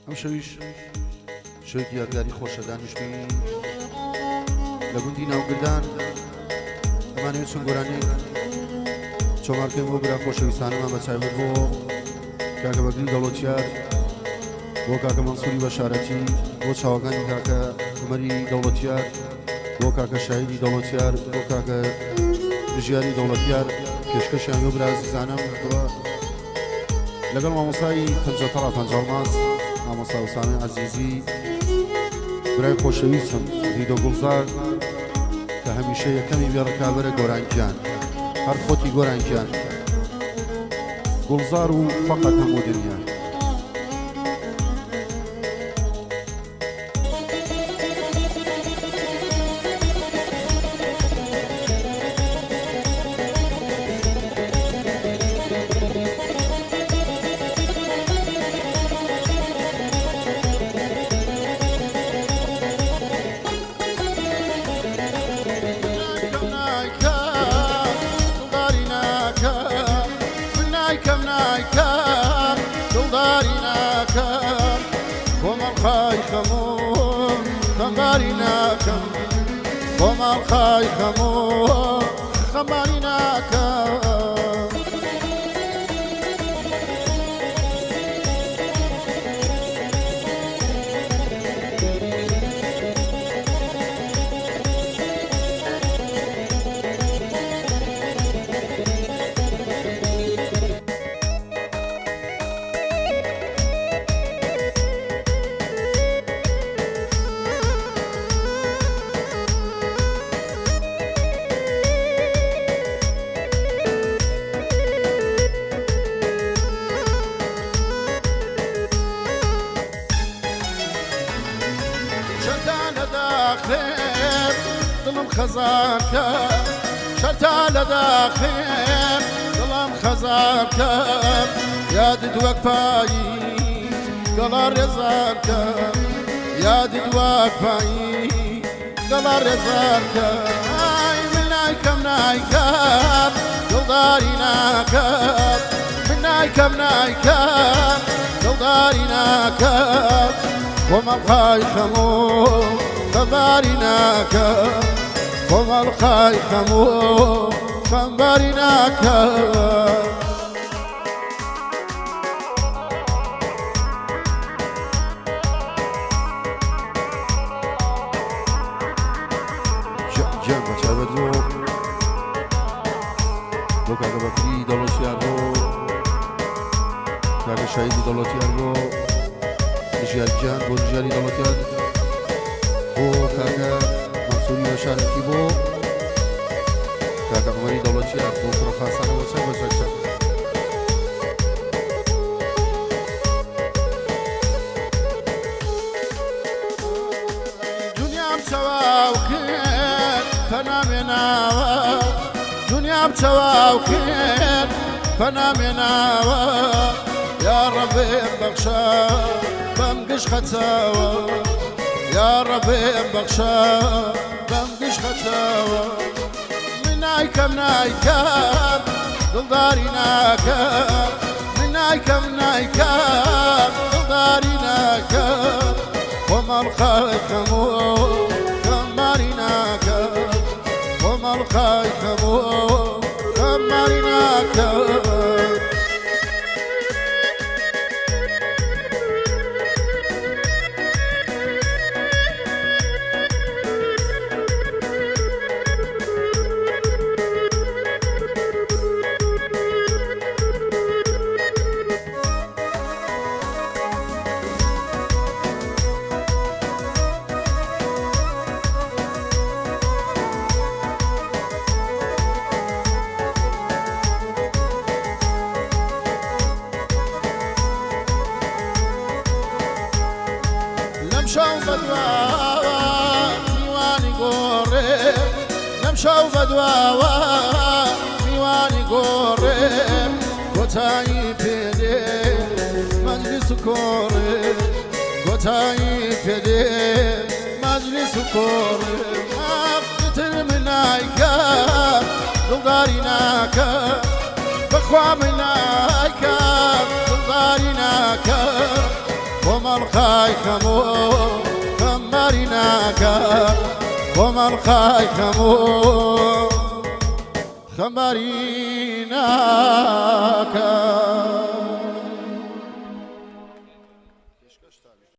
ئەم شەویش شەوێکی یادگاری خۆشە. دانیشتووی لە گوندی ناوگردان ئەمانەوێت چەند گۆرانیەک تۆمارکەین بۆ برا خۆشەویستانەمان، بە تایبەت بۆ کاکە بەگری دەوڵەتیار، بۆ کاکە مەنسووری بەشارەتی، بۆ چاوەکانی کاکە عومەری دەوڵەتیار، بۆ کاکە شاهیدی دەوڵەتیار، بۆ کاکە بژیاری دەوڵەتیار پێشکەشیان بۆ برا ئازیزانم بڕە لەگەڵ مامۆستای پەنجەتەڕا پەنجەڵماس، مامۆستا ئوسامەی عەزیزی، برای خۆشەویستم ریدۆ گوڵزار کە هەمیشە یەکەمی بێ ڕکابەرە. گۆرانگیان هەر خۆتی گۆرانگیان، گوڵزار و فەقەت هەموو دنیا. نایکەم نایکەم دڵداری ناکەم، کۆمەڵ خای خەمۆ خەمباری ناکەم، کۆمەڵ خای خەمۆ خەمباری ناکەم. شەرتا لە داخێم دڵم خەزان کە، شەرتا لە داخێم دڵم خەزان کەم، یادت وەک پاییز گەڵا ڕێزان کەم، یادت وەک پاییز گەڵا ڕێزان کەم. ئای من نایکەم نایکەم دڵداری ناکەم، من نایکەم نایکەم دڵداری ناکەم، کۆمەڵ خای خەمۆ خەمباری ناکەم، کۆمەڵ خای خەمۆ خەمباری ناکەم. گیان بە تایبەت بۆ کاکە بەکری دەوڵەتیار، بۆ کاکە شاهیدی دەوڵەتیار، بۆ ژیار گیان، بۆ ژیاری دەوڵەتیار، بۆ کاکە مەنسووری بەشارەتی، بۆ کاکە عومەری دەوڵەتیار، بۆ کوڕە خاسانەوە چەک بە چەک چەک. دنیام چەواو کرد پەنامێ ناوە، دنیام چەواو کرد پەنامێ ناوە، یا ڕەبێم بەخشە بەم گشت خەتاوە، یا ڕەبێم بەخشە بەم گشت خەتاوە. من نایکەم نایکەم دڵداری ناکەم، من نایکەم نایکەم دڵداری ناکەم، کۆمەڵ خای خەمۆ خەمباری ناکەم، کۆمەڵ خای خەمۆ خەمباری ناکەم. لەم شەو بەدواوە میوانی گۆڕێ، لەم شەو بەدواوە میوانی گۆڕێ، کۆتایی پێدێ مەجلیس و کۆڕێ، کۆتایی پێدێ مەجلیس و کۆڕێ. تر من نایکەم دڵداری ناکەم، بەخوا من نایکەم دڵداری ناکەم، کۆمەڵ کۆمەڵقای خەمۆ خەمباری ناکا کۆمەڵقای خەمۆ خەمباری ناکا.